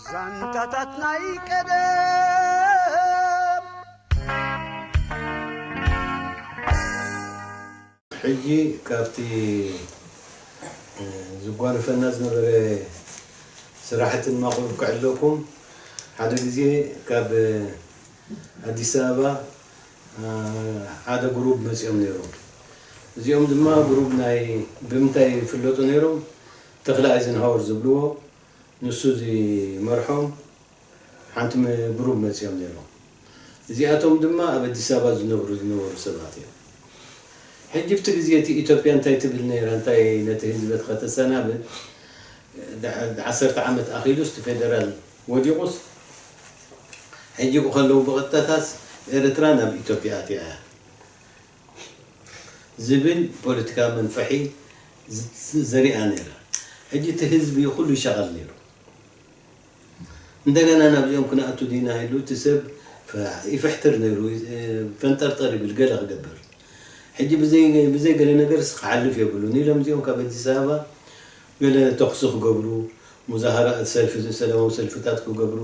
ዛንታታት ናይ ቀደም። ሕጂ ካብቲ ዝጓነፈና ዝነበረ ስራሕቲ ንማቑር ክዕለኩም። ሓደ ግዜ ካብ ኣዲስ ኣበባ ሓደ ግሩብ መፂኦም ነይሮም። እዚኦም ድማ ግሩብ ናይ ብምንታይ ይፍለጡ ነይሮም? ተኽለ ኣይዘንሃወር ዝብልዎ፣ ንሱ ዝመርሖም ሓንቲ ግሩብ መፂኦም ነይሮም። እዚኣቶም ድማ ኣብ ኣዲስ ኣበባ ዝነብሩ ዝነበሩ ሰባት እዮም። ሕጂ ኣብቲ ግዜ እቲ ኢትዮጵያ እንታይ ትብል ነይራ፣ እንታይ ነቲ ህዝቢ ከተሰናብት፣ ዓሰርተ ዓመት ኣኺሉስ እቲ ፌደራል ወዲቑስ፣ ሕጂ ብከለዉ ብቐጥታታስ ኤርትራ ናብ ኢትዮጵያ ኣትያ እያ ዝብል ፖለቲካ መንፈሒ ዘሪኣ ነይራ። ሕጂ እቲ ህዝቢ ኩሉ ይሻቐል ነይሩ። እንደገና ናብዚኦም ክንኣቱ ዲና ኢሉ እቲ ሰብ ይፍሕትር ነይሩ፣ ፈንጠርጠር ይብል ገለ ክገብር። ሕጂ ብዘይ ገለ ነገርስ ክሓልፍ የብሉን ኢሎም እዚኦም ካብ ኣዲስ ኣበባ ገለ ተኹሲ ክገብሩ፣ ሙዛሃራ፣ ሰልፊ፣ ሰላማዊ ሰልፍታት ክገብሩ፣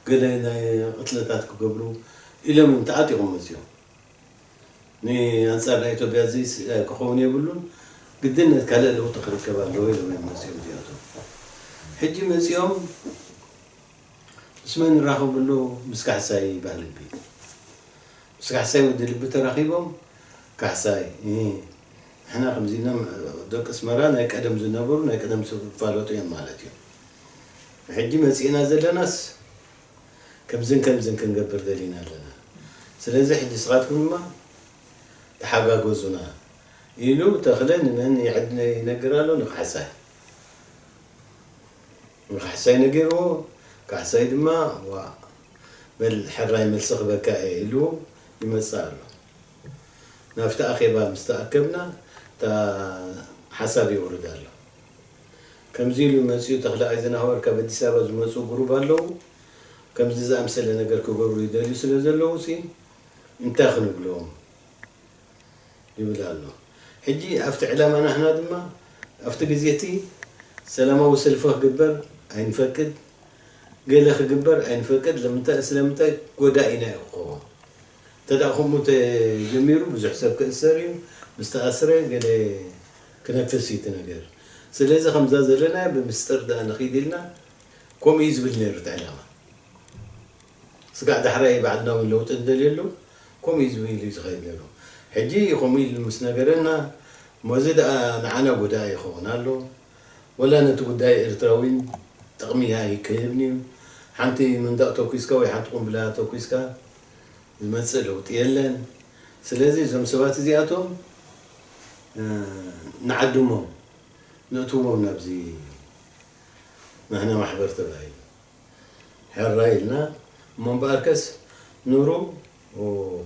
ገለ ናይ ቅትለታት ክገብሩ ኢሎም እዮም ተዓጢቖም መፅዮም። ንኣንፃር ናይ ኢትዮጵያ እዚ ክኸውን የብሉን፣ ግድነት ካልእ ለውጢ ክርከብ ኣለዎ ኢሎም እዮም መፅዮም እዚኣቶም። ሕጂ መፅዮም ምስ መን ይራኸቡ ኣለዉ? ምስ ካሕሳይ ይበሃል ልቢ። ምስ ካሕሳይ ወዲ ልቢ ተራኺቦም፣ ካሕሳይ፣ ንሕና ከምዚ ኢልና ደቂ ኣስመራ ናይ ቀደም ዝነበሩ ናይ ቀደም ዝፋለጡ እዮም ማለት እዩ። ሕጂ መፂእና ዘለናስ ከምዝን ከምዝን ክንገብር ደሊና ኣለና። ስለዚ ሕጂ ንስኻትኩም ድማ ተሓጋገዙና ኢሉ ተኽለ ንመን ይነግር ኣሎ? ንካሕሳይ። ንካሕሳይ ነጊርዎ፣ ካሕሳይ ድማ ዋ በል ሕራይ መልሲ ክበካ እየ ኢሉ ይመጽእ ኣሎ። ናብቲ ኣኼባ ምስ ተኣከብና እታ ሓሳብ የውርድ ኣሎ። ከምዚ ኢሉ መጺኡ ተኽለ ኣይዘንሃወር ካብ ኣዲስ ኣበባ ዝመጹ ግሩብ ኣለዉ። ከምዚ ዝኣምሰለ ነገር ክገብሩ ይደልዩ ስለ ዘለዉ ሲ እንታይ ክንብሎም? ይብል ኣሎ። ሕጂ ኣብቲ ዕላማ ናህና ድማ ኣብቲ ግዜ እቲ ሰላማዊ ሰልፊ ክግበር ኣይንፈቅድ፣ ገለ ክግበር ኣይንፈቅድ። ለምንታይ ስለምንታይ ጎዳኢና እዩ ክኸውን። እንተ ደኣ ከምኡ ተጀሚሩ ብዙሕ ሰብ ክእሰር እዩ፣ ምስ ተኣስረ ገለ ክነፍስ እዩ እቲ ነገር። ስለዚ ከምዛ ዘለናዮ ብምስጥር ደኣ ንኺድ ኢልና ከምኡ እዩ ዝብል ነይሩ እቲ ዕላማ። ስጋዕ ዳሕራይ ባዕልና እውን ለውጢ እንደልየሉ ከምኡ እዩ ዝብል እዩ ዝኸይድ ነይሩ። ሕጂ ከምኡ ኢሉ ምስ ነገረና እሞ እዚ ደኣ ንዓና ጎዳኢ ይኸውን ኣሎ። ወላ ነቲ ጉዳይ ኤርትራዊን ጥቕሚ ኣይክህብን እዩ። ሓንቲ መንደቕ ተኩስካ ወይ ሓንቲ ቁምብላ ተኩስካ ዝመጽእ ለውጢ የለን። ስለዚ እዞም ሰባት እዚኣቶም ንዓድሞም፣ ነእትዎም ናብዚ ናህና ማሕበር ተባሂሉ። ሕራይ ኢልና እሞ እምበኣርከስ ኑሩ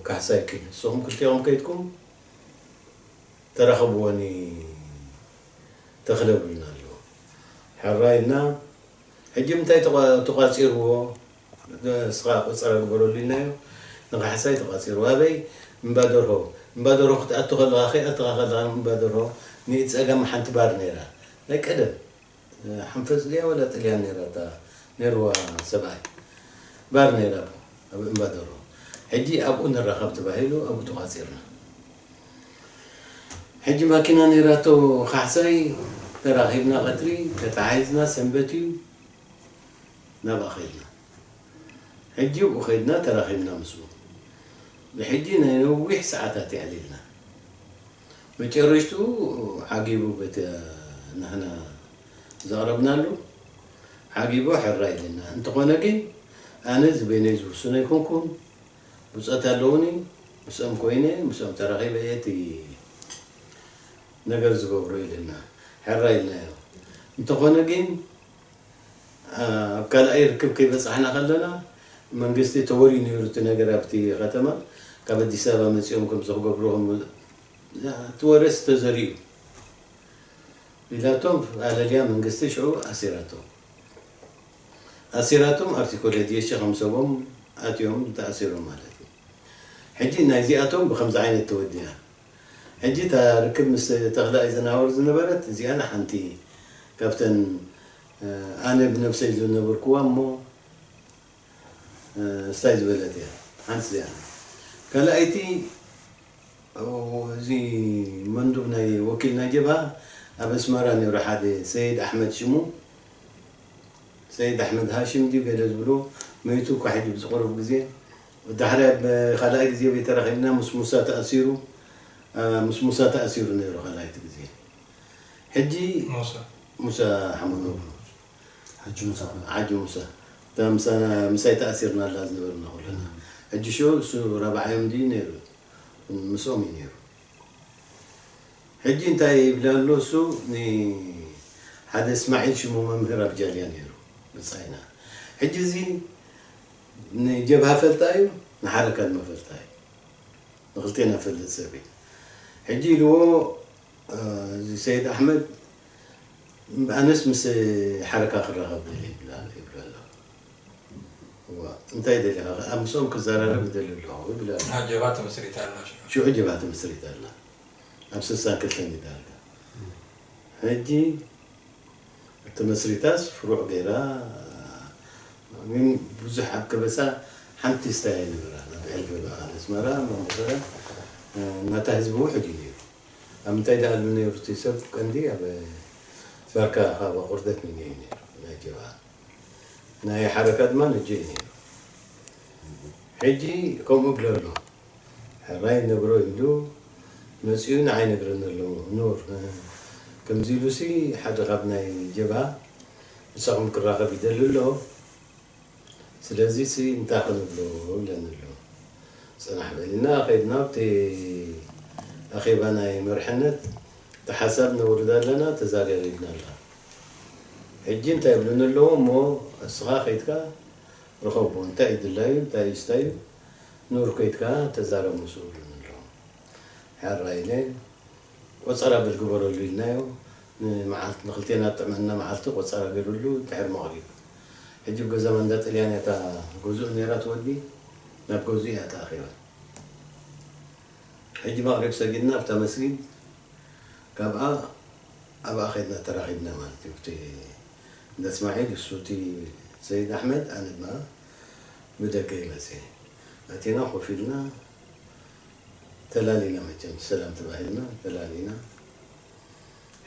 ካሕሳይኪ ንስኹም ክልቲኦም ከይድኩም ተራኸብዎኒ ተኽለ ብሉና ኣለዎ። ሕራይ ኢልና ሕጂ ምንታይ ተቋጺርዎ? ንስኻ ቁጸራ ግበረሉ ኢልናዮ። ንካሕሳይ ተቋጺርዎ ኣበይ? እምባደርሆ። እምባደርሆ ክትኣቱ ከለኻ ከይኣተኻ ከለኻ እምባደርሆ ንኢድ ጸጋም ሓንቲ ባር ነይራ ናይ ቀደም ሓንፈጽ ድያ ወላ ጥልያን ነይራ እታ ነይርዋ ሰብኣይ ባር ነይራ ኣብ እምባደርሆ። ሕጂ ኣብኡ ንራኸብ ተባሂሉ ኣብኡ ተቋጺርና። ሕጂ ማኪና ነይራቶ ካሕሳይ ተራኺብና ቀትሪ ተተሓሒዝና ሰንበት እዩ ናብኣ ኸይድና። ሕጂ ኣብኡ ኸይድና ተራኺብና ምስኡ። ንሕጂ ናይ ነዊሕ ሰዓታት የዕሊልና። መጨረሽትኡ ዓጊቡ በቲ ንሕና ዘቕረብናሉ ዓጊቡ ሕራይ ኢልና። እንተኾነ ግን ኣነ ዝበይነይ ዝውስኖ ኣይኮንኩን። ብጾት ኣለውኒ፣ ምስኦም ኮይነ፣ ምስኦም ተራኺበ እየ እቲ ነገር ዝገብሮ ኢልና። ሕራይ ኢልናዮ። እንተኾነ ግን ኣብ ካልኣይ ርክብ ከይበጻሕና ከለና መንግስቲ ተወርዩ ነይሩ እቲ ነገር ኣብቲ ከተማ ካብ ኣዲስ ኣበባ መጺኦም ከምዚ ክገብሩ እቲ ወረስ ተዘሪኡ ኢላቶም ኣለልያ መንግስቲ ሽዑ ኣሲራቶም ኣሲራቶም ኣርቲኮ ለድየሺ ከም ሰቦም ኣትዮም ተኣሲሮም ማለት እዩ። ሕጂ ናይዚኣቶም ብከምዚ ዓይነት ተወዲኣ። ሕጂ እታ ርክብ ምስ ተኽለ ኣይዘናወር ዝነበረት እዚኣ ንሓንቲ ካብተን ኣነ ብነብሰይ ዝነበርኩዋ እሞ ስታይ ዝበለት እያ። ሓንቲ እዚኣ ካልኣይቲ እዚ መንዱብ ናይ ወኪል ናይ ጀብሃ ኣብ ኣስመራ ነይሩ ሓደ ሰይድ ኣሕመድ ሽሙ፣ ሰይድ ኣሕመድ ሃሽም ድዩ ገለ ዝብሎ፣ መይቱ እኳ ሕጂ ብዝቕርብ ግዜ። ዳሕሪ ኣብ ካልኣይ ግዜ ቤተረኺብና ምስ ሙሳ ተኣሲሩ፣ ምስ ሙሳ ተኣሲሩ ነይሩ ካልኣይቲ ግዜ። ሕጂ ሙሳ ሙሳ ሓመድ ነብሩ ሓጂ ሙሳ ኮነ። ሓጂ ሙሳ እታ ምሳና ምሳይ ተኣሲርና ኣላ ዝነበርና ኩለና። ሕጂ ሽዑ እሱ ራብዓዮም ድዩ ነይሩ፣ ምስኦም እዩ ነይሩ። ሕጂ እንታይ ይብል ኣሎ እሱ፣ ንሓደ እስማዒል ሽሙ መምህር ኣብ ጃልያ ነይሩ ብጻይና። ሕጂ እዚ ንጀብሃ ፈልጣ እዩ፣ ንሓረካ ድማ ፈልጣ እዩ። ንክልቴና ፈልጥ ሰብ እዩ። ሕጂ ኢልዎ እዚ ሰይድ ኣሕመድ ኣነስ ምስ ሓረካ ክራኸብ ደሊ ይብላ ይብሎ ኣሎ። እዋ እንታይ ደሊኻ ኣብ ምስኦም ክዘራረብ ይደሊ ኣለኹ ይብላ ኣሎ። ጀባ ተመስሪታ ኣላ ሽዑ። ሽዑ ጀብሃ ተመስሪታ ኣላ። ኣብ ስሳን ክልተን እዩ ዳርጋ። ሕጂ ተመስሪታስ ፍሩዕ ገይራ ግን ብዙሕ ኣብ ከበሳ ሓንቲ ስታይ ኣይነበራ ናብ ዕልቢ በዓል ኣስመራ መንበረ ናታ ህዝቢ ውሕድ እዩ ነይሩ። ኣብ ምንታይ ደኣ ኣሉ ነይሩ እቲ ሰብ ቀንዲ ኣብ ባርካ ካብ ኣቑርደት ንንየ ነይሩ ናይ ጀብሃ ናይ ሓረካ ድማ ነጀ እዩ ነይሩ። ሕጂ ከምኡ ብሎ ኣሎ። ሕራይ ነግሮ ኢሉ መጺኡ ንዓይ ነግረኒ ኣሎ። ኑር ከምዚ ኢሉሲ ሓደ ካብ ናይ ጀብሃ ምሳኹም ክራኸብ ይደሊ ኣሎ። ስለዚሲ እንታይ ክንብሎ ኢለኒ ኣሎ። ጽናሕ በል ኢልና ከይድና ኣብቲ ኣኼባ ናይ መርሕነት እቲ ሓሳብ ነውርድ ኣለና ተዛሪርና ኣላ። ሕጂ እንታይ ይብሉኒ ኣለዉ እሞ እስኻ ከይድካ ርኸቦ እንታይ እዩ ድላዩ እንታይ እዩ ስታዩ ኑር ከይድካ ተዛረብ ምስኡ ይብሉኒ ኣለዉ። ሕራይ ኢለ ቆጸራ በል ግበረሉ ኢልናዮ። ንመዓልቲ ንክልቴና ጥዕመና መዓልቲ ቆጸራ ገይሩሉ ድሕሪ መቕሪብ ሕጂ ኣብ ገዛ ማንዳ ጥልያን እያ እታ ገዝኡ ነይራ ትወዲ ናብ ገዝኡ እያ ተኣኺባ። ሕጂ መቕሪብ ሰጊድና ኣብታ መስጊድ ካብኣ ኣብኣ ከድና ተራኺብና ማለት እዩ። እቲ እንዳ እስማዒል እሱ እቲ ሰይድ ኣሕመድ ኣነ ድማ ብደገ ይመጽእ ኣቴና ኮፍ ኢልና ተላሊና መቸም ሰላም ተባሂልና ተላሊና።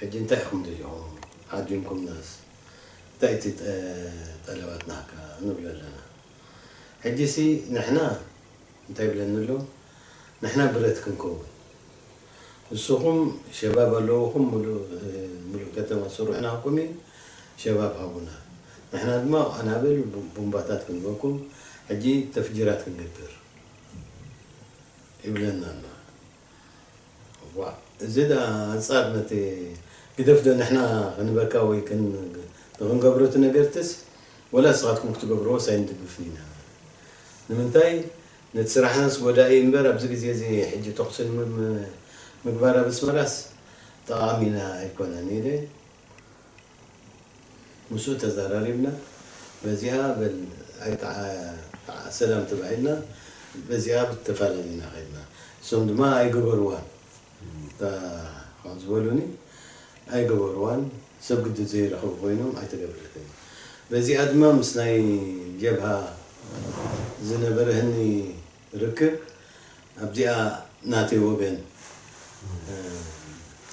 ሕጂ እንታይ ኢኹም ደሊኹም ዓዲምኩምናስ እንታይ እቲ ጠለባት ናካ ንብሎ ኣለና። ሕጂ ሲ ንሕና እንታይ ይብለኒ ኣሎ ንሕና ብረት ክንከውን ንስኹም ሸባብ ኣለውኹም ምሉእ ከተማ ስሩሕና ሃኩም እዩ ሸባብ ሃቡና ንሕና ድማ ኣናብል ቡምባታት ክንበኩም ሕጂ ተፍጅራት ክንገብር ይብለና ኣሎ። ዋ እዚ ዳ ኣንጻር ነቲ ግደፍ ዶ ንሕና ክንበካ ወይ ንክንገብሮ እቲ ነገርትስ ወላ ንስኻትኩም ክትገብርዎ ሳይንድግፍን ኢና። ንምንታይ ነቲ ስራሕናስ ጎዳኢ እምበር ኣብዚ ግዜ እዚ ሕጂ ተኹሲ ምግባር ኣብ ኣስመራስ ጠቓሚና ኣይኮነን ኢለ ምስኡ ተዘራሪብና በዚኣ በል ኣይተዓ- ተዓ- ሰላም ተባሂልና በዚኣ ተፈላለና ከድና እሶም ድማ ኣይገበርዋን እታ ካብ ዝበሉኒ ኣይገበርዋን ሰብ ግዲ ዘይረኸቡ ኮይኖም ኣይተገብረትን በዚኣ ድማ ምስ ናይ ጀብሃ ዝነበረህኒ ርክብ ኣብዚኣ ናተይ ወገን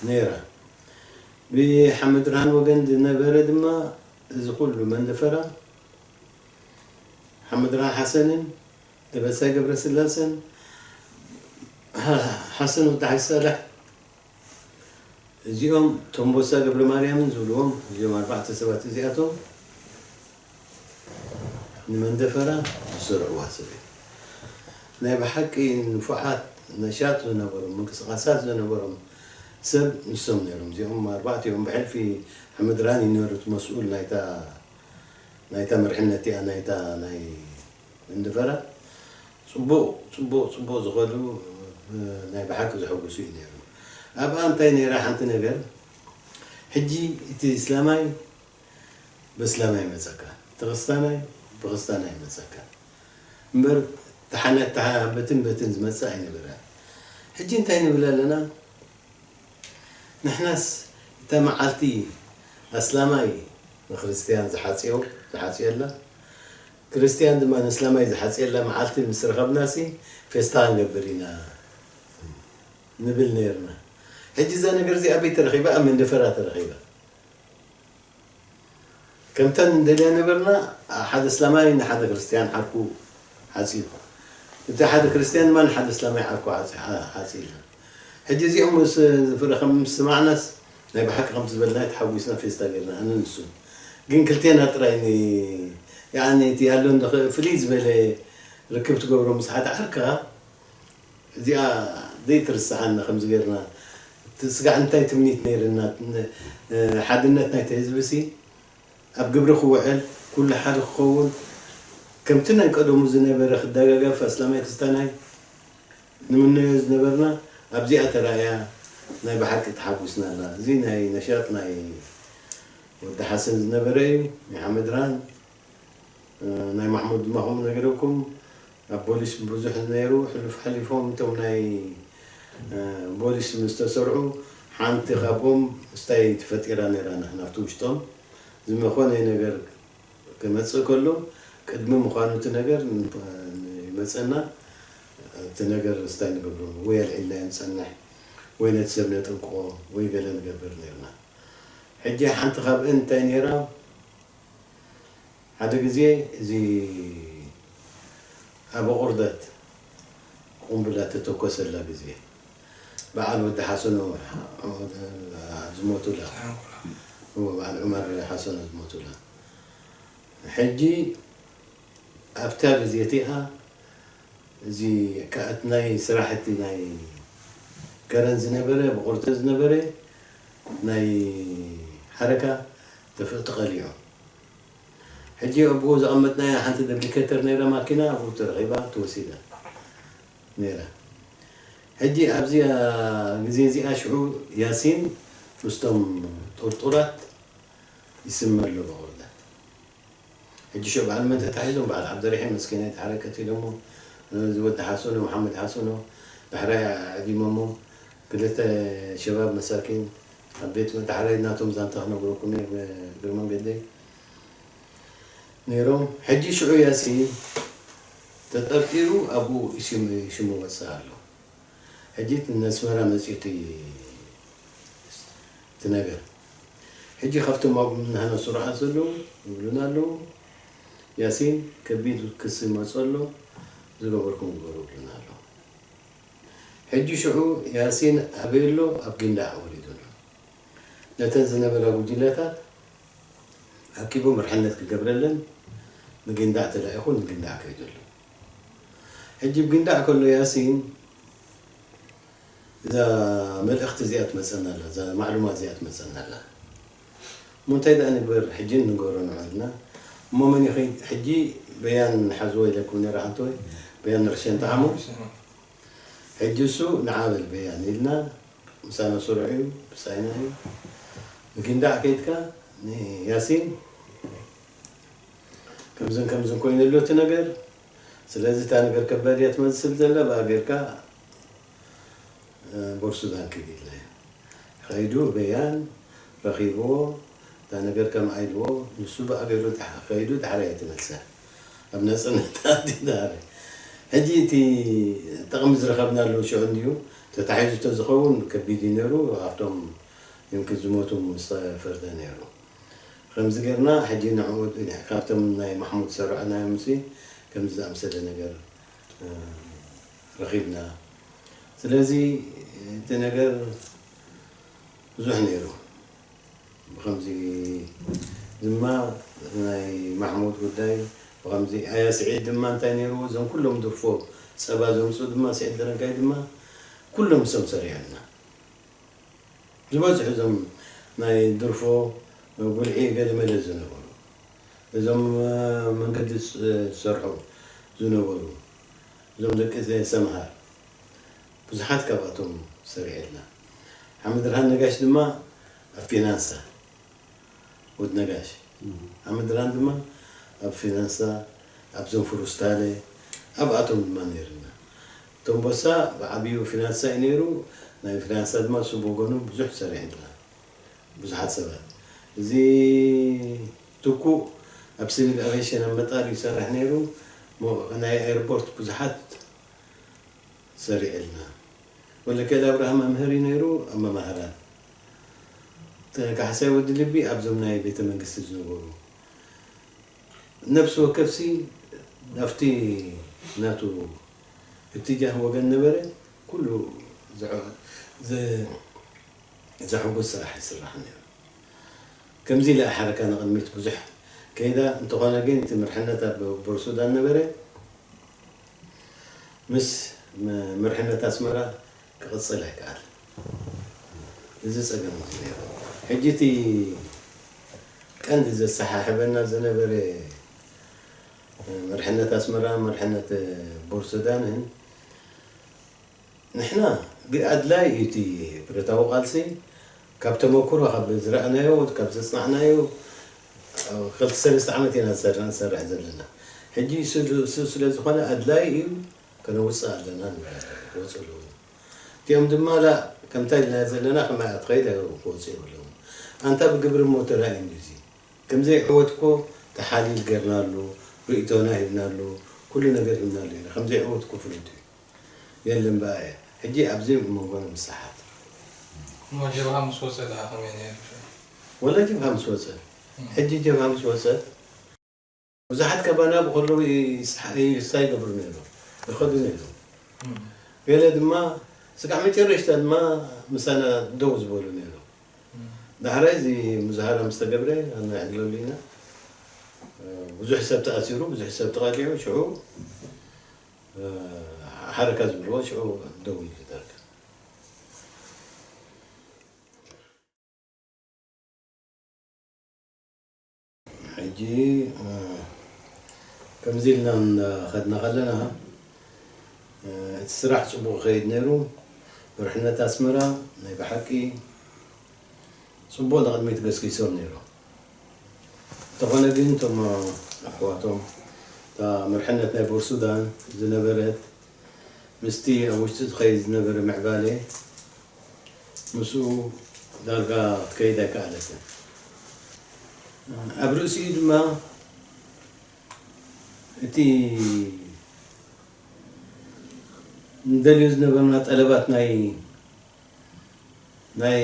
ነይራ ብሓመድርሃን ወገን ዝነበረ ድማ እዚ ኩሉ መንደፈራ ሓመድርሃን ሓሰንን ደበሳይ ገብረስላሰን ሓሰን ወዲ ሓጅ ሳልሕ እዚኦም ቶምቦሳ ገብረማርያምን ዝብልዎም እዚኦም ኣርባዕተ ሰባት እዚኣቶም ንመንደፈራ ዝሰርዕዋ ሰብ እዮም። ናይ ብሓቂ ንፉዓት ነሻጥ ዝነበሮም ምንቅስቃሳት ዝነበሮም ሰብ ንሶም ነይሮም። እዚኦም ኣርባዕቲኦም ብሕልፊ ሕምድራን እዩ ነይሩ እቲ መስኡል ናይታ ናይታ መርሕነት እቲኣ ናይታ ናይ መንደፈራ ጽቡቕ ጽቡቕ ጽቡቕ ዝኸዱ ናይ ብሓቂ ዘሐጉሱ እዩ ነይሩ። ኣብኣ እንታይ ነይራ ሓንቲ ነገር ሕጂ እቲ እስላማይ በስላማይ ይመጸካ፣ እቲ ክርስታናይ ብክርስታናይ ይመጸካ እምበር ተሓነ በትን በትን ዝመጽእ ኣይነበረን። ሕጂ እንታይ ንብል ኣለና? ንሕናስ እታ መዓልቲ ኣስላማይ ንክርስትያን ዝሓጽዮ ዝሓጽየላ፣ ክርስትያን ድማ ንእስላማይ ዝሓጽየላ መዓልቲ ምስ ረኸብናሲ ፌስታ ክንገብር ኢና ንብል ነይርና። ሕጂ እዛ ነገር እዚኣ ኣበይ ተረኺባ? ኣብ መንደፈራ ተረኺባ። ከምተን እንደልያ ነበርና፣ ሓደ እስላማይ ንሓደ ክርስትያን ዓርኩ ሓጺቡ፣ እቲ ሓደ ክርስትያን ድማ ንሓደ እስላማይ ዓርኩ ሓጺ- ሓ- ሓጺልና። ሕጂ እዚኦም ምስ ዝፍረ ከም ምስ ሰማዕናስ ናይ ብሓቂ ከምቲ ዝበልናዮ ተሓጒስና ፌስታ ጌርና ኣነ ንሱን። ግን ክልቴና ጥራይ ን- ያኒ እቲ ያሎ እንደ ፍልይ ዝበለ ርክብ ትገብሮ ምስ ሓደ ዓርካ እዚኣ ዘይትርስዓና ከምዚ ጌርና እቲ ስጋዕ እንታይ ትምኒት ነይርና ሓድነት ናይቲ ህዝቢ ሲ ኣብ ግብሪ ክውዕል ኩሉ ሓደ ክኸውን ከምቲ ናይ ቀደሙ ዝነበረ ክደጋገፍ ኣስላማይ ክስታናይ ንምነዮ ዝነበርና ኣብዚኣ ተራእያ ናይ ብሓቂ ተሓጒስና ኣላ። እዚ ናይ ነሻጥ ናይ ወዲ ሓሰን ዝነበረ እዩ ናይ ሓመድራን ናይ ማሕሙድ ድማ ከምኡ ነገረኩም ኣብ ፖሊስ ብዙሕ ነይሩ ሕሉፍ ሓሊፎም እቶም ናይ ፖሊስ ምስ ተሰርዑ ሓንቲ ካብኦም ስታይ ተፈጢራ ነይራ ናብቲ ውሽጦም ዝመኾነ ነገር ክመፅእ ከሎ ቅድሚ ምዃኑ እቲ ነገር ይመፀና እቲ ነገር ስታይ ንገብሮ ወይ ኣልዒልና ንፀንሕ ወይ ነቲ ሰብ ነጠንቅቆ ወይ ገለ ንገብር ነርና ሕጂ ሓንቲ ካብእን እንታይ ነይራ ሓደ ግዜ እዚ ኣብ ቁርደት ቁምብላ ተተኮሰላ ግዜ በዓል ወዲ ሓሰኖ ዝሞቱላ በዓል ዑመር ሓሰኖ ዝሞቱላ ሕጂ ኣብታ ግዜ እቲኣ እዚ ከኣት ናይ ስራሕቲ ናይ ከረን ዝነበረ ብቁርተ ዝነበረ ናይ ሓረካ ተፈ- ተቐሊዑ ሕጂ ኣብኡ ዘቐመጥናያ ሓንቲ ደብሊኬተር ነይራ ማኪና ኣብኡ ተረኺባ ተወሲዳ ነይራ ሕጂ ኣብዚኣ ግዜ እዚኣ ሽዑ ያሲን ምስቶም ጥርጡራት ይስመ ኣሎ ብቑርደት ሕጂ ሽዑ በዓል መን ተታሒዞም በዓል ዓብደርሒም መስኪናይ ተሓረቀት ኢሎሞ እዚ ወዲ ሓሰኖ መሓመድ ሓሰኖ ዳሕራይ ኣዕዲሞሞ ክልተ ሸባብ መሳኪን ኣብ ቤት መዳሕራይ ናቶም ዛንታ ክነግረኩም እየ እግረ መንገደይ ነይሮም ሕጂ ሽዑ ያሲ ተጠርጢሩ ኣብኡ ሽሙ ወፅእ ኣሎ ሕጂ ነስመራ መፅኡ እቲ ነገር ሕጂ ካብቶም ኣብ ናህና ስሩዓት ዘለዉ ይብሉና ኣለዉ ያሲን ከቢድ ክሲ ይመፁ ኣሎ ዝገበርኩም ግበሩ ይብሉና ኣለዉ ሕጂ ሽዑ ያሲን ኣበይ ኣሎ ኣብ ጊንዳዕ ወሪዱ ኣሎ ነተን ዝነበራ ጉጅለታት ኣኪቡ መርሕነት ክገብረለን ንጊንዳዕ ተላኢኹ ንጊንዳዕ ከይዱ ኣሎ ሕጂ ብ ጊንዳዕ ከሎ ያሲን እዛ መልእኽቲ እዚኣ ትመፀና ኣላ እዛ ማዕሉማት እዚኣ ትመፀና ኣላ እሞ እንታይ ደኣ ንግበር ሕጂ ንገሮ ንዑ ኢልና እሞ መን ይኸይድ ሕጂ በያን ሓዝዎ ኢለኩም ነይረ ሓንቲ ወይ በያን ንርሸን ተሓሙ ሕጂ እሱ ንዓ በል በያን ኢልና ምሳና ስሩዕ እዩ ብሳይና እዩ ንጊንዳዕ ከይድካ ንያሲን ከምዝን ከምዝን ኮይኑ ኣሎ እቲ ነገር ስለዚ እታ ነገር ከበድ እያ ትመስል ዘላ ብኣ ጌርካ ቦርሱ ዳንኪድ ኢልናዮ ከይዱ በያን ረኺብዎ እታ ነገር ከምኣ ኢልዎ ንሱ ብኣ ጌሩ ከይዱ ዳሕራይ እያ ትመልሰ ኣብ ነፅነት ኣዲና ሕጂ እቲ ጥቕሚ ዝረኸብናሉ ሽዑ እንድዩ ተታሒዙ ተዝኸውን ከቢድ እዩ ነይሩ ኣብቶም ይምክን ዝሞቱ ዝተፈርደ ነይሩ ከምዚ ጌርና ሕጂ ንዕኡ ካብቶም ናይ ማሕሙድ ዝሰራዕናዮምሲ ከምዚ ዝኣምሰለ ነገር ረኺብና ስለዚ እቲ ነገር ብዙሕ ነይሩ ብከምዚ ድማ ናይ ማሕሙድ ጉዳይ ብከምዚ ኣያ ስዒድ ድማ እንታይ ነይርዎ እዞም ኩሎም ድርፎ ፀባ ዘምፅኡ ድማ ስዒድ ደረጋይ ድማ ኩሎም እሶም ሰሪሖምና ዝበዝሑ እዞም ናይ ድርፎ ጉልዒ ገለመለ ዝነበሩ እዞም መንገዲ ዝሰርሑ ዝነበሩ እዞም ደቂ ሰምሃር ብዙሓት ካብኣቶም ሰሪዕልና ሓመድርሃን ነጋሽ ድማ ኣብ ፊናንሳ ወድ ነጋሽ ሓመድርሃን ድማ ኣብ ፊናንሳ ኣብ ዘንፍሩስታለ ኣብኣቶም ድማ ነይርና ቶምቦሳ ብዓብዩ ፊናንሳ እዩ ነይሩ ናይ ፊናንሳ ድማ ስብ ወገኑ ብዙሕ ሰሪዕልና ብዙሓት ሰባት እዚ ትኩእ ኣብ ሲቪል ኣቪየሽን ኣብ መጣር ይሰርሕ ነይሩ። ሞ-፣ ናይ ኤርፖርት ብዙሓት ሰሪዕልና። ወለከል ኣብርሃም መምህር እዩ ነይሩ፣ ኣብ መማህራን። ተ-፣ ካሕሳይ ወዲ ልቢ ኣብዞም ናይ ቤተ መንግስቲ ዝነበሩ። ነፍሲ ወከፍሲ ናብቲ ናቱ እትጃህ ወገን ነበረ፣ ኩሉ ዘ-፣ ዘ-፣ ዘሕጉስ ስራሕ ይስራሕ ነይሩ። ከምዚ ኢላ ሓረካ ንቕድሚት ብዙሕ ከይዳ፣ እንተኾነ ግን እቲ ምርሕነት ኣብ ቦር ሱዳን ነበረ። ምስ መ-፣ ምርሕነት ኣስመራ ክቕጽል ኣይከኣልን። እዚ ጸገም እዚ ነይሩ። ሕጂ እቲ ቀንዲ ዘሰሓሕበና ዝነበረ ምርሕነት ኣስመራ፣ ምርሕነት ቦር ሱዳንን ንሕና ግ-፣ ኣድላይ እዩ እቲ ብረታዊ ቃልሲ። ካብ ተመኩሮ፣ ካብ ዝረኣናዮ፣ ካብ ዘጽናዕናዮ፣ ክልተ ሰለስተ ዓመት ኢና ዝሰርሕ፣ ንሰርሕ ዘለና። ሕጂ ስሉ-፣ ስ-፣ ስለ ዝኾነ ኣድላይ እዩ፣ ከነውጽእ ኣለና ንብል ኣለና። ክወጽኡ ኣለዎም። እቲኦም ድማ ላ ከምታ ኢልና ዘለና ከማይ ኣትኸይድ ክወጽኡ የብሎም። ኣንታ ብግብሪ እሞ ተራእዩ እዩ እዚ። ከምዘይ ዕወት እኮ ተሓሊል ገርናሉ፣ ርእይቶና ሂብናሉ፣ ኩሉ ነገር ሂብናሉ ኢና። ከምዘይ ዕወት እኮ ፍሉጥ እዩ። የለን በኣየ። ሕጂ ኣብዚ መንጎና ምሳሓት። እሞ ጀብሃ ምስ ወጸ ደኣ ከመይ ነይሩ? ወላ ጀብሃ ምስ ወጸ። እም። ሕጂ ጀብሃ ምስ ወጸ፣ ብዙሓት ካባና ብኸለዉ ይስሓ-፣ ይሳ ይገብሩ ነይሩ። ይኸዱ ነይሩ። እም። ገለ ድማ ስጋዕ መጨረሽታ ድማ ምሳና ደው ዝበሉ ነይሩ። እም። ዳሕራይ እዚ ምዝሃራ ምስ ተገብረ፣ ኣና ይዕድለሉ ኢና። ብዙሕ ሰብ ተኣሲሩ፣ ብዙሕ ሰብ ተቐቲዑ፣ ሽዑ፣ እ፣ ሓረካ ዝብልዎ ሽዑ ደው ኢሉ ደርግ። ሕጂ፣ እ፣ ከምዚ ኢልና እናኸድና ከለና፣ እ፣ እቲ ስራሕ ጽቡቕ ይኸይድ ነይሩ። መርሕነት ኣስመራ ናይ ብሓቂ ጽቡቕ ንቕድሚት ገስጊሶም ነይሮም። እንተኾነ ግን እቶም ኣሕዋቶም፣ እታ መርሕነት ናይ ቦር ሱዳን ዝነበረት፣ ምስቲ ኣብ ውሽጢ ዝኸይድ ዝነበረ ምዕባለ፣ ምስኡ ዳርጋ ክትከይድ ኣይከኣለትን። ኣብ ርእሲኡ ድማ እቲ ንደልዮ ዝነበርና ጠለባት ናይ ናይ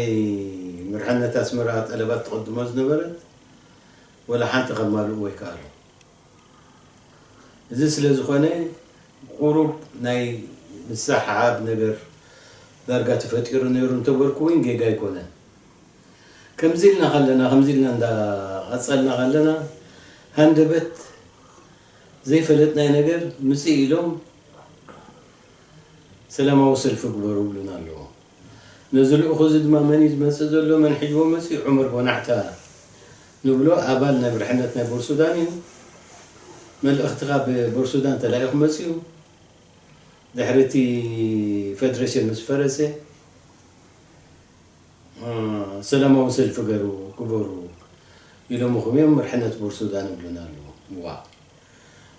ምርሕነት ኣስመራ ጠለባት ትቕድሞ ዝነበረት፣ ወላ ሓንቲ ከማልእዎ ኣይከኣሉ። እዚ ስለ ዝኾነ፣ ቁሩብ ናይ ምስሕሓብ ነገር ዳርጋ ተፈጢሩ ነይሩ እንተበልኩ እውን ጌጋ ኣይኮነን። ከምዚ ኢልና ከለና፣ ከምዚ ኢልና እንዳቐጸልና ከለና፣ ሃንደበት ዘይፈለጥናይ ነገር ምጽእ ኢሎም ሰላማዊ ሰልፊ ግበሩ ይብሉና ኣለዉ። ነዚ ልኡኽ እዚ ድማ መን እዩ ዝመጽእ ዘሎ? መን ሒዝዎ መጽኡ? ዑመር ቦናዕታ ንብሎ ኣባል ናይ ምርሕነት ናይ ቦር ሱዳን እዩ። መልእኽቲ ካብ ቦር ሱዳን ተላኢኹ መጽኡ። ድሕሪ እቲ ፌደሬሽን ምስ ፈረሰ፣ እ፣ ሰላማዊ ሰልፊ ገሩ-፣ ግበሩ ኢሎምኹም እዮም፣ ምርሕነት ቦር ሱዳን ይብሉና ኣለዉ። ዋእ!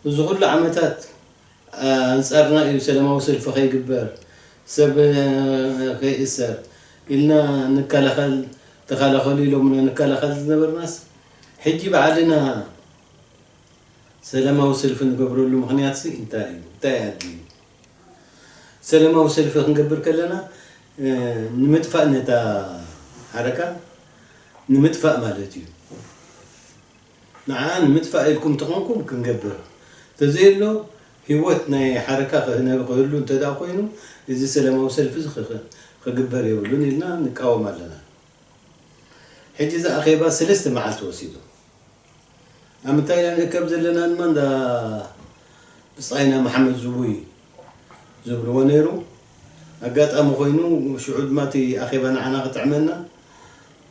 እዚ ኩሉ ዓመታት ኣንጻርና እዩ ሰላማዊ ሰልፊ ከይግበር፣ ሰብ፣ እ፣ ከይእሰር ኢልና ንከላኸል፣ ተኸላኸሉ ኢሎምና ንከላኸል ዝነበርናስ፣ ሕጂ ባዕልና ሰላማዊ ሰልፊ ንገብረሉ ምኽንያትሲ እንታይ እዩ? እንታይ ኣድልዩ? ሰላማዊ ሰልፊ ክንገብር ከለና፣ እ፣ ንምጥፋእ ነታ ሓረካ ንምጥፋእ ማለት እዩ። ንዓ ንምጥፋእ ኢልኩም ተኾንኩም ክንገብር። ተዘየሎ ህይወት ናይ ሓረካ ክህነ-፣ ክህሉ እንተ ደኣ ኮይኑ፣ እዚ ሰላማዊ ሰልፊ እዚ ክ-፣ ክ-፣ ክግበር የብሉን ኢልና ንቃወም ኣለና። ሕጂ እዚ ኣኼባ ሰለስተ መዓልቲ ወሲዱ። ኣብ ምንታይ ኢና ንእከብ ዘለና ድማ እንዳ ብጻይና መሓመድ ዝቡይ ዝብልዎ ነይሩ። ኣጋጣሚ ኮይኑ ሽዑ ድማ እቲ ኣኼባ ንዓና ክጥዕመና፣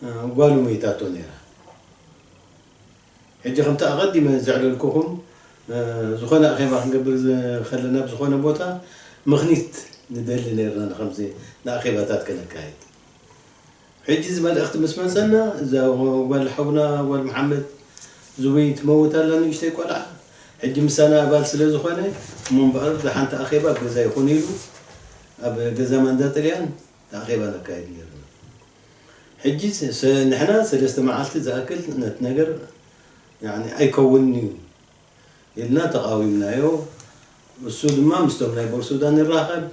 እ፣ ጓሉ መይታቶ ነይራ። ሕጂ ከምቲ ኣቐዲመ ዘዕለልኩኹም፣ እ፣ ዝኾነ ኣኼባ ክንገብር ዝ-፣ ከለና ኣብ ዝኾነ ቦታ ምኽኒት ንደሊ ነይርና ንኸምዚ ንኣኼባታት ከነካይድ። ሕጂ እዚ መልእኽቲ ምስ መጸና፣ እዛ ጓል ሓውና፣ ጓል መሓመድ ዝቡይ ትመውት ኣላ፣ ንእሽተይ ቆልዓ። ሕጂ ምሳና ኣባል ስለ ዝኾነ፣ እሞ እምበኣር እዛ ሓንቲ ኣኼባ ኣብ ገዛ ይኹን ኢሉ፣ ኣብ ገዛ ማንዳ ጥልያን እቲ ኣኼባ ነካይድ ነይርና። ሕጂ ንሕና ሰለስተ መዓልቲ ዝኣክል ነቲ ነገር ኣይከውንን እዩ ኢልና ተቓዊምናዮ። እሱ ድማ ምስቶም ናይ ቦርሱዳን ይራኸብ፣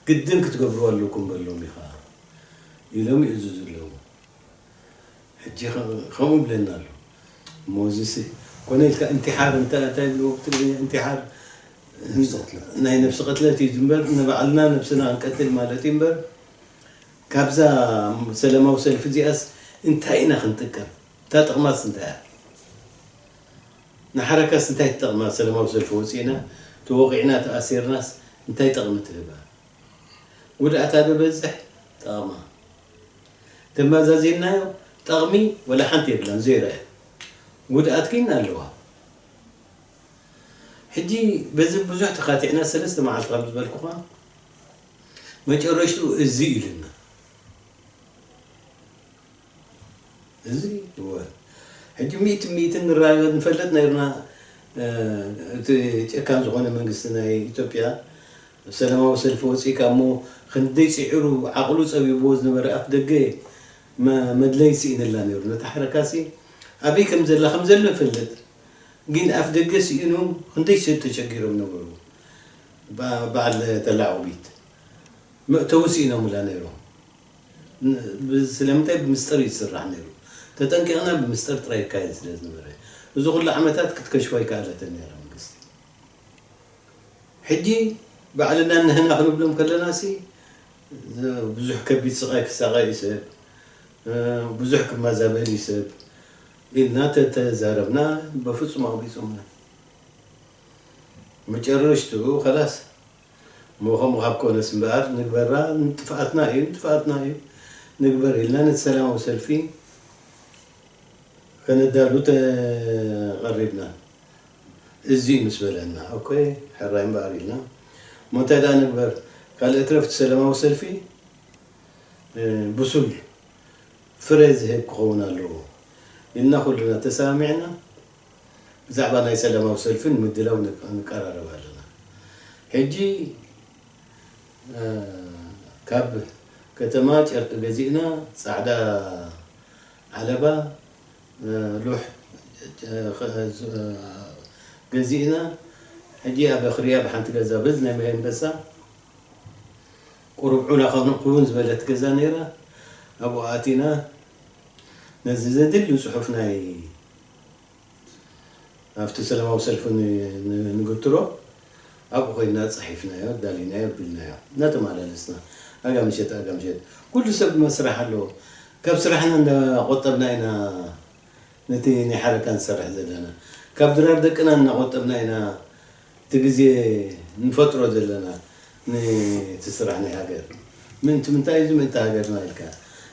ግድን ክትገብርዎ ኣለኩም በሎም ኢኻ ኢሎም ይእዝዙ ኣለዉ። ሕጂ ከምኡ ብለና ኣሎ። ሞዚስ ኮነ ኢልካ እንቲሓር እንታይ ብልዎ ብትግርኛ እንቲሓር ናይ ነብሲ ቅትለት እዩ እምበር ንባዕልና ነብስና ክንቀትል ማለት እዩ እምበር ካብዛ ሰላማዊ ሰልፊ እዚኣስ እንታይ ኢና ክንጥቀም? እታ ጥቕማስ እንታይ እያ? ንሓረካስ እንታይ ትጠቕማ? ሰላማዊ ሰልፊ ወፂእና ተወቒዕና ተኣሲርናስ እንታይ ጠቕሚ ትህባ? ጉድኣታ ዶ በዝሕ ጠቕማ? ተመዛዚንናዮ ጠቕሚ ወላ ሓንቲ የብላን፣ ዜሮ እያ። ጉድኣት ግን ኣለዋ። ሕጂ በዚ ብዙሕ ተኻቲዕና ሰለስተ መዓልቲ ካብ ዝበልኩኻ መጨረሽቱ እዚ ኢሉና። እዚ እወ ሕጂ ሚእቲ ሚእቲ ንራገ ንፈልጥ ነርና። እቲ ጨካን ዝኾነ መንግስቲ ናይ ኢትዮጵያ ሰላማዊ ሰልፊ ወፂእካ እሞ ክንደይ ፅዒሩ ዓቕሉ ፀቢብዎ ዝነበረ ኣፍ ደገ መድለይ ስኢንላ ነይሩ። ነታ ሓረካሲ ኣበይ ከም ዘላ ከም ዘሎ ይፈልጥ፣ ግን ኣፍ ደገ ስኢኑ ክንደይ ሰብ ተሸጊሮም ነበሩ። በዓል ተላዕቑቢት መእተዊ ስኢኖምላ ነይሮም። ስለምንታይ ብምስጥር ይስራሕ ነይሩ? ተጠንቂቕና ብምስጥር ጥራይ ይካየድ ስለ ዝነበረ እዚ ኩሉ ዓመታት ክትከሽፎ ኣይከኣለትን ነይራ መንግስቲ። ሕጂ ባዕልና ንህና ክንብሎም ከለና ሲ ብዙሕ ከቢድ ስቓይ ክሳቐ እዩ ሰብ፣ ብዙሕ ክመዛበል እዩ ሰብ ኢልና ተተዛረብና በፍጹም ኣቕቢጾምና። መጨረሽቱ ከላስ ሞኸም ካብ ኮነስ እምበኣር ንግበራ ጥፍኣትና እዩ ጥፍኣትና እዩ ንግበር ኢልና ነቲ ሰላማዊ ሰልፊ ከነዳሉ ተቐሪብና። እዚ ምስ በለና ኦኮ ሕራይ እምበኣር ኢልና እሞ እንታይ ደኣ ንግበር ካልእ ትረፍቲ ሰላማዊ ሰልፊ ብሱል ፍረ ዝህብ ክኸውን ኣለዎ ኢልና ኩልና ተሰማሚዕና ብዛዕባ ናይ ሰላማዊ ሰልፊ ንምድላው ንቀራረብ ኣለና። ሕጂ ካብ ከተማ ጨርቂ ገዚእና ፃዕዳ ዓለባ ሉሕ ገዚእና ሕጂ ኣብ ኣኽርያ ብሓንቲ ገዛ በዚ ናይ ማይ ኣንበሳ ቁሩብ ዑላ ክውን ዝበለት ገዛ ነይራ። ኣብኡ ኣቲና ነዚ ዘድሊ ፅሑፍ ናይ ኣብቲ ሰላማዊ ሰልፊ ንግትሮ ኣብኡ ኮይና ፃሒፍናዮ ዳሊናዮ ቢልናዮ እናተመላለስና ኣጋምሸት ኣጋምሸት ኩሉ ሰብ መስራሕ ኣለዎ። ካብ ስራሕና እንዳቆጠብና ኢና ነቲ ናይ ሓረካ ንሰርሕ ዘለና። ካብ ድራር ደቅና እናቆጠብና ኢና እቲ ግዜ ንፈጥሮ ዘለና ነቲ ስራሕ ናይ ሃገር ምእንቲ ምንታይ እዚ ምእንቲ ሃገርና ኢልካ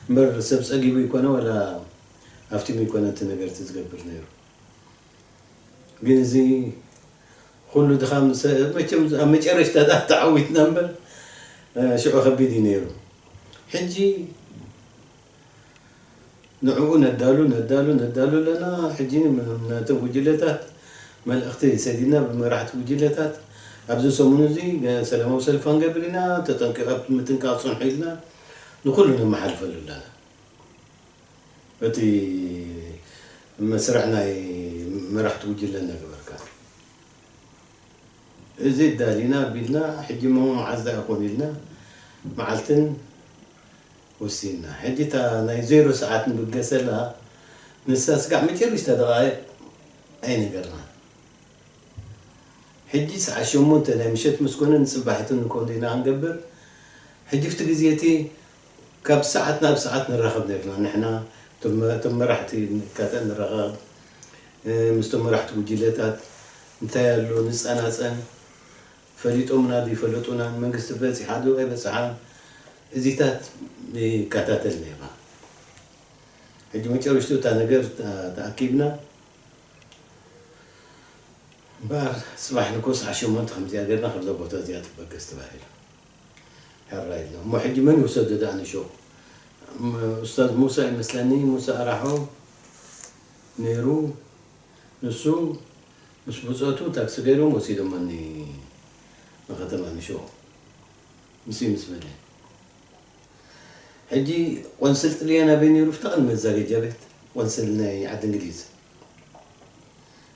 እምበር ሰብ ፀጊቡ ይኮነ ወላ ሃፍቲሙ ይኮነ እቲ ነገር እቲ ዝገብር ነይሩ። ግን እዚ ኩሉ ድኻም መቸም ኣብ መጨረሽታ ደኣ ተዓዊትና እምበር ሽዑ ከቢድ እዩ ነይሩ። ሕጂ ንዕኡ ነዳሉ ነዳሉ ነዳሉ ኣለና። ሕጂ ነቶም ጉጅለታት መልእኽቲ ሰዲድና ብመራሕቲ ጉጅለታት ኣብዚ ሰሙን እዚ ሰላማዊ ሰልፊ ክንገብር ኢና፣ ተጠንቂቐ ምጥንቃቕ ፅንሑ ኢልና ንኩሉ ነመሓልፈሉ ኣለና። እቲ መስርዕ ናይ መራሕቲ ጉጅለ እናገበርካ እዚ ዳሊና ቢልና ሕጂ ሞ መዓዝ ዳ ይኾን ኢልና መዓልትን ወሲንና። ሕጂ እታ ናይ ዜሮ ሰዓት ንብገሰላ ንሳ ስጋዕ መጨረሽታ ደቓይቕ ኣይነገርናን። ሕጂ ሰዓት ሸሞንተ ናይ ምሸት ምስ ኮነ ንፅባሒቱ ንኮንዶ ኢና ክንገብር። ሕጂ ፍቲ ግዜ እቲ ካብ ሰዓት ናብ ሰዓት ንራኸብ ነርና ንሕና እቶም መራሕቲ ንካተል ንራኸብ ምስቶም መራሕቲ ጉጅለታት እንታይ ኣሎ ንፀናፀን ፈሊጦምና ዶ ይፈለጡናን መንግስቲ በፂሓ ዶ ኣይበፅሓን እዚታት ይከታተል ነርና። ሕጂ መጨረሽቱ እታ ነገር ተኣኪብና እምበኣር ፅባሕ ንኮ ሰዓት ሸሞንተ ከምዚኣ ገርና ካብዛ ቦታ እዚኣ ትበገስ ተባሂሉ። ሕራይ ኢልና እሞ ሕጂ መን ይውሰዶ ደኣ ንሾ? ኡስታዝ ሙሳ ይመስለኒ፣ ሙሳ ኣራሖ ነይሩ። ንሱ ምስ ብፆቱ ታክሲ ገይሮም ወሲዶሞኒ ንከተማ ንሾ። ምስ ምስ በለ ሕጂ ቆንስል ጥልያን ኣበይ ነይሩ? ፍታ ቅድሚ መዛገጃ ቤት። ቆንስል ናይ ዓዲ እንግሊዝ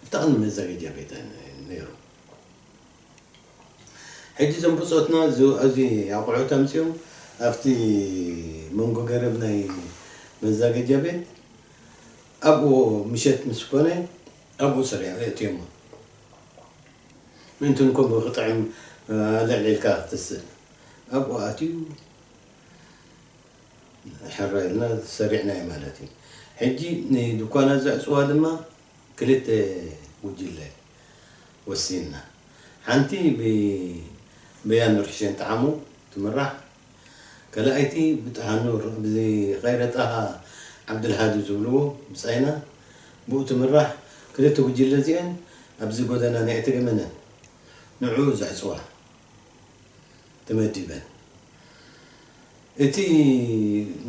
ፍታ ቅድሚ መዛገጃ ቤት ነይሩ። ሕጂ እዞም ብጾትና እዚ ኣብዚ ኣቑሑት ኣምጺኦም ኣብቲ መንጎ ገረብ ናይ መዛገጃ ቤት ኣብኡ ምሸት ምስ ኮነ ኣብኡ ሰሪዖም የእትዮሞ። ምእንቲ ንኮምኡ ክጥዕም ኣልዕሊልካ ክትስእ ኣብኡ ኣትዩ ሕራይ ኢልና ሰሪዕናዮ ማለት እዩ። ሕጂ ንድኳናት ዘዕጽዋ ድማ ክልተ ጉጅለ ወሲንና። ሓንቲ ብበያን ኑር ሕሴን ጠዓሙ ትምራሕ፣ ካልኣይቲ ብጠሃኑር ብኸይረ ጣሃ ዓብድልሃዲ ዝብልዎ ብጻይና ብኡ ትምራሕ። ክልተ ጉጅለ እዚአን ኣብዚ ጎደና ናይ እተገመነ ንዑ ዘዕጽዋ ተመዲበን። እቲ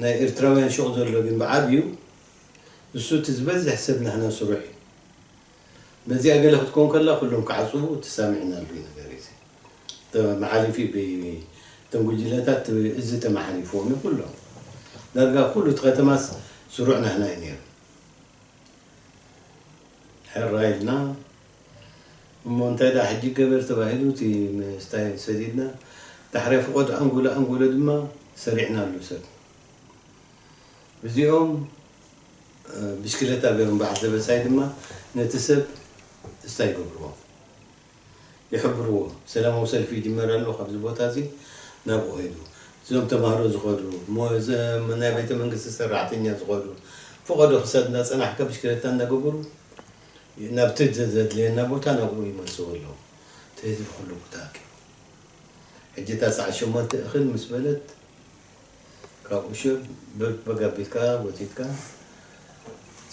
ናይ ኤርትራውያን ሹቕ ዘሎ ግን ብዓብዩ እሱ እቲ ዝበዝሕ ሰብ ናህና ስሩዕ እዩ። በዚኣ ገለ ክትከውን ከላ ኩሎም ክዓጽዉ ተሳሚዕናሉ እዩ ነገር እዚ። መሓሊፊ ብቶም ጉጅለታት እዚ ተመሓሊፍዎም እዩ ኩሎም። ዳርጋ ኩሉ እቲ ከተማስ ስሩዕ ናህና እዩ ነይሩ። ሕራይ ኢልና እሞ እንታይ ደኣ ሕጂ ገበር ተባሂሉ እቲ ምስታይ ሰዲድና ዳሕራይ ፍቖድ ኣንጎሎ ኣንጎሎ ድማ ሰሪዕናሉ ሰብ እዚኦም ብሽክለታ ገይሮም በዓል ደበሳይ ድማ ነቲ ሰብ እስታይ ይገብርዎ ይሕብርዎ። ሰላማዊ ሰልፊ ይጅመር ኣሎ ካብዚ ቦታ እዚ ናብኡ ኸይዱ እዞም ተማሃሮ ዝኸዱ ናይ ቤተ መንግስቲ ሰራሕተኛ ዝኸዱ ፈቐዶ ክሳድ እናፀናሕካ ብሽክለታ እናገበሩ ናብቲ ዘድልየና ቦታ ናብኡ ይመልስዎ ኣለዉ። እቲ ህዝቢ ኩሉ ክተኣኪ ሕጂ እታ ሰዓት ሸሞንተ እኽል ምስ በለት ካብኡ ሽብ በጋቢትካ ወቲትካ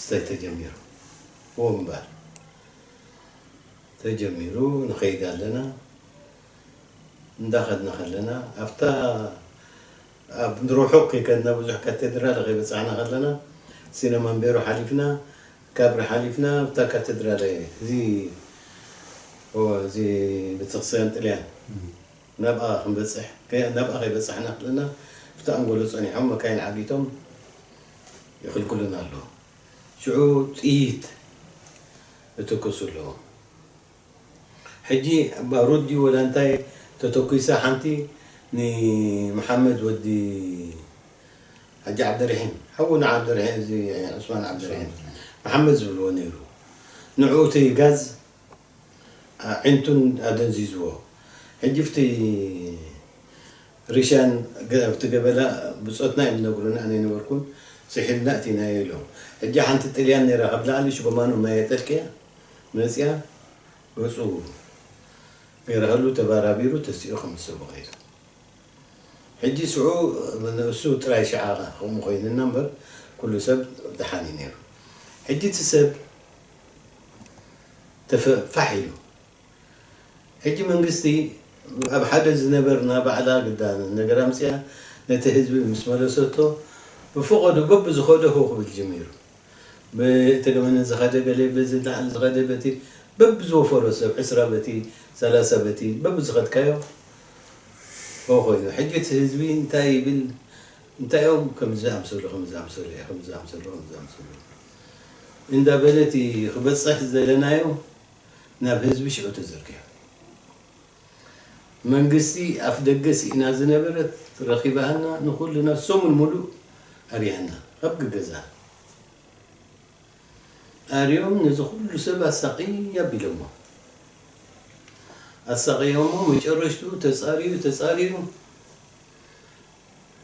ስታይ ተጀሚሩ እዎ ምባል ተጀሚሩ ንኸይድ ኣለና። እንዳኸድና ከለና ኣብታ ኣብ ርሑቕ ከይከድና ብዙሕ ካቴድራል ከይበፃሕና ከለና ሲነማ ንቤሮ ሓሊፍና ካብሪ ሓሊፍና ኣብታ ካቴድራል እዚ እዚ ቤተክርስትያን ጥልያን ናብኣ ክንበፅሕ ናብኣ ከይበፃሕና ከለና ብቲ ኣንጎሎ ፀኒሖም መካይን ዓጊቶም ይኽልክሉና ኣለዉ። ሽዑ ጥይት እትኩሱ ኣለዉ። ሕጂ ባሩድ ድዩ ወላ እንታይ ተተኩሳ ሓንቲ ንመሓመድ ወዲ ሓጂ ዓብደርሒም ሓውና ዓብደርሒም እዚ ዑስማን ዓብደርሒም መሓመድ ዝብልዎ ነይሩ። ንዕኡ እቲ ጋዝ ኣዒንቱን ኣደንዚዝዎ። ሕጂ ፍቲ ሪሻን ኣብቲ ገበላ ብጾትና እዮም ዝነግሩኒ፣ ኣነ ኣይነበርኩን፣ ስሒልና እቲናዮ ኢሎም። ሕጂ ሓንቲ ጥልያን ነይራ፣ ካብ ላዕሊ ሽጎማኖ ማይ የጠልቅያ መጽያ ገጹ ገይራህሉ ተባራቢሩ ተሲኡ ከም ዝሰቡ ከይዱ። ሕጂ ስዑ ንእሱ ጥራይ ሸዓ ከምኡ ኮይንና እምበር ኩሉ ሰብ ደሓን እዩ ነይሩ። ሕጂ እቲ ሰብ ተፈ- ፋሕ ኢሉ ሕጂ መንግስቲ ኣብ ሓደ ዝነበርና ባዕላ ግዳ ነገር ኣምፅያ ነቲ ህዝቢ ምስ መለሰቶ ብፈቐዱ በብዝኸዶ ሆ ክብል ጀሚሩ። ብተገመነ ዝኸደ ገለ በዚ ላዕሊ ዝኸደ በቲ በብዝወፈሮ ሰብ ዕስራ በቲ ሰላሳ በቲ በብዝኸድካዮ ሆ ኮይኑ ሕጂ እቲ ህዝቢ እንታይ ይብል እንታይ እዮም ከምዚ ኣምሰሉ ከምዚ ኣምሰሉ እየ ከምዚ ኣምሰሉ ከምዚ ኣምሰሉ እንዳበለ እቲ ክበፅሕ ዝደለናዮ ናብ ህዝቢ ሽዑ ተዘርጊሑ። መንግስቲ ኣፍ ደገ ስኢና ዝነበረት ረኺባሃና ንኹልና ሰሙን ሙሉእ ኣርያና ካብ ገገዛ ኣርዮም ነዚ ኩሉ ሰብ ኣሳቕይ ኣቢሎሞ ኣሳቕዮሞ መጨረሽቱ ተፃርዩ ተፃርዩ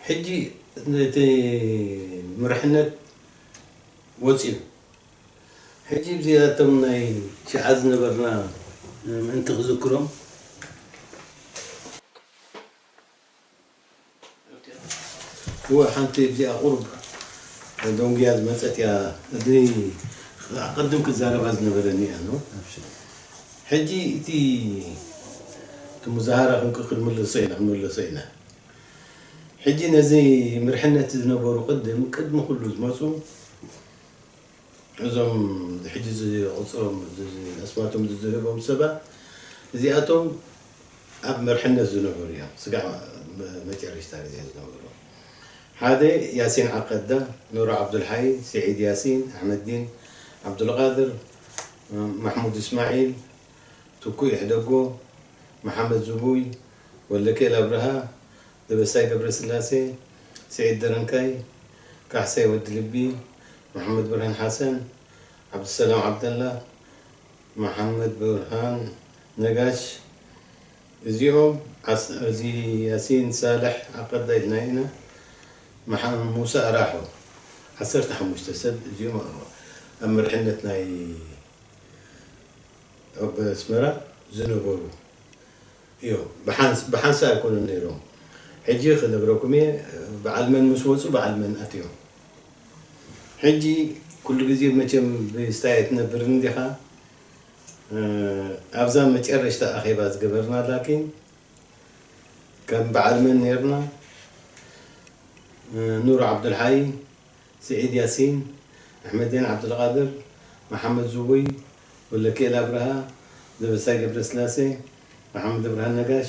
ሕጂ ነቲ ምርሕነት ወፅዩ። ሕጂ እዚኣቶም ናይ ሽዓ ዝነበርና ምእንቲ ክዝክሮም እወ ሓንቲ እዚኣ ቁሩብ ደንጉያ ዝመፀት እያ። እዚ ቅድም ክዛረባ ዝነበረኒ እያ ነው። ሕጂ እቲ እቲ ሙዛሃራ ክንክ ክንምልሶ ኢና ክንምልሶ ኢና። ሕጂ ነዚ ምርሕነት ዝነበሩ ቅድም ቅድሚ ኩሉ ዝመፁ እዞም ሕጂ ዝቁፅሮም ኣስማቶም ዝዝህቦም ሰባት እዚኣቶም ኣብ መርሕነት ዝነበሩ እዮም። ስጋዕ መጨረሽታ ግዜ ዝነበሩ ሓደ፣ ያሲን ዓቀዳ፣ ኑር ዓብዱልሓይ፣ ስዒድ ያሲን፣ ኣሕመዲን ዓብዱልቃድር፣ ማሕሙድ እስማዒል፣ ትኩእ ይሕደጎ፣ መሓመድ ዝቡይ፣ ወልደኪኤል ኣብርሃ፣ ደበሳይ ገብረስላሴ፣ ስዒድ ደረንካይ፣ ካሕሳይ ወዲ ልቢ፣ መሓመድ ብርሃን ሓሰን፣ ዓብዱሰላም ዓብደላ፣ መሓመድ ብርሃን ነጋሽ፣ እዚኦም ዓስ-፣ እዚ ያሲን ሳልሕ ዓቀዳ ኢልና ኢና። መሓ-፣ ሙሳ ኣራሖ፣ ዓሰርተ ሓሙሽተ ሰብ እዚኦም ኣብ መርሕነት ናይ ኣብ ኣስመራ ዝነበሩ እዮም። ብሓንስ-፣ ብሓንሳ ኣይኮኑን ነይሮም። ሕጂ ክነግረኩም እየ፣ በዓል መን ምስ ወፁ በዓል መን ኣትዮም። ሕጂ ኩሉ ግዜ መቸም ብስታይ ኣይትነብርን እንዲኻ። እ፣ ኣብዛ መጨረሽታ ኣኼባ ዝገበርና ላኪን ከም በዓል መን ነይርና፣ እ፣ ኑር ዓብዱልሓይ፣ ስዒድ ያሲን፣ ኣሕመዲን ዓብዱልቃድር፣ መሓመድ ዝቡይ፣ ወለኪኤል ኣብርሃ፣ ደበሳይ ገብረስላሴ፣ መሓመድ ብርሃን ነጋሽ፣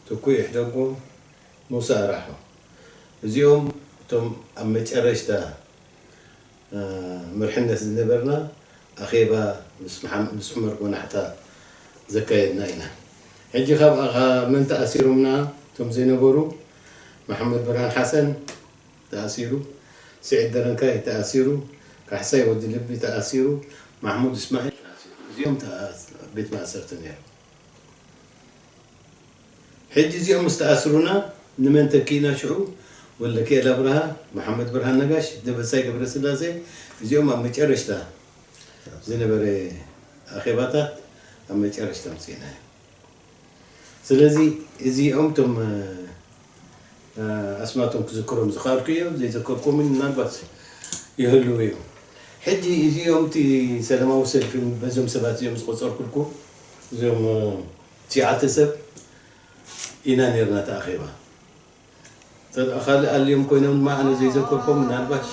ትኩእ ይሕደጎ፣ ሙሳ ኣራሖ። እዚኦም እቶም ኣብ መጨረሽታ፣ እ፣ መርሕነት ዝነበርና ኣኼባ ምስ መሓም-፣ ምስ ዑመር ጎናሕታ ዘካየድና ኢና። ሕጂ ካብ ኣኻ መን ተኣሲሮምና እቶም ዘይነበሩ? መሓመድ ብርሃን ሓሰን ተኣሲሩ፣ ስዒድ ደረንካይ ተኣሲሩ፣ ካሕሳይ ወዲ ልቢ ተኣሲሩ፣ ማሕሙድ እስማዒል ተኣሲሩ። እዚኦም ተኣ-፣ ቤት ማእሰርቲ ነይሮም። ሕጂ እዚኦም ምስ ተኣስሩና ንመን ተኪእና ሽዑ? ወልደኪኤል ኣብርሃ፣ መሓመድ ብርሃን ነጋሽ፣ ደበሳይ ገብረስላሴ፣ እዚኦም ኣብ መጨረሽታ ዝነበረ ኣኼባታት ኣብ መጨረሽታ ኣምጺእናዮም። ስለዚ እዚኦም እቶም፣ እ፣ ኣስማቶም ክዝክሮም ዝኸኣልኩ እዮም፣ ዘይዘከርኩምን ምናልባት ይህልዉ እዮም። ሕጂ እዚኦም እቲ ሰላማዊ ሰልፊ በዞም ሰባት እዚኦም ዝቆጸርኩልኩም፣ እዚኦም፣ እ፣ ትሽዓተ ሰብ ኢና ነርና እቲ ኣኼባ። ተደኣ ካልእ ኣልዮም ኮይኖም ድማ ኣነ ዘይዘከርኩም ምናልባሽ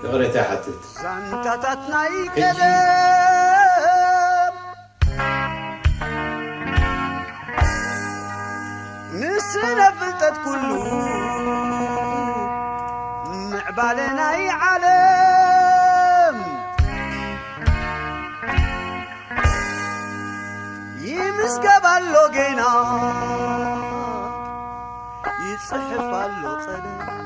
ይቕሬታ ይሓትት። ዛንታታት ናይ ሕጂ ቀደም ንስነ ፍልጠት ኩሉ ምዕባለ ናይ ዓለም ይምዝገብ ኣሎ ጌና ይጽሕፍ ኣሎ ቀለም።